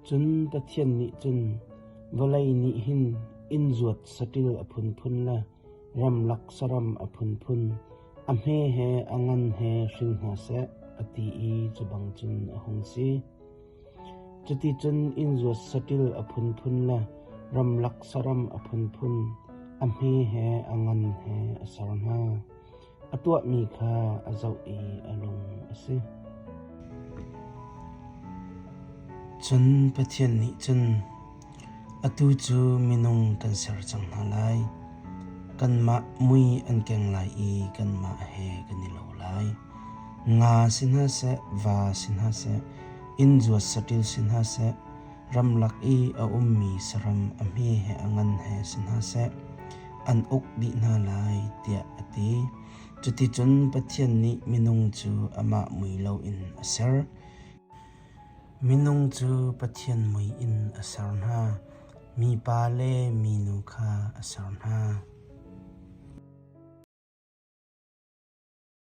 Cun Pathian nih cun vawlei nih hin inn zuat saṭil a phunphun le ramlak saram a phunphun, a hme he a ngan he hring hna seh, a ti i cu bang cun a hung si. Cuticun inn zuat saṭil a phunphun le ramlak saram a phunphun, a hme he a ngan he a ser hna. A tuahmi kha a zoh i a lung a si. Cun Pathian nih cun, Atu cu minung kan ser cang hna lai. Kanmah mui an keng lai i kanmah he kan i lo lai. Nga si hna seh, va si hna seh, inn zuat saṭil si hna seh, ramlak i a ummi saram a hme he a ngan he si hna seh, an uk dih hna lai, tiah a ti. Cuticun Pathian nih minung cu amah mui loin a ser. Minung cu Pathian mui in a ser hna. Mipa le minu kha a ser hna.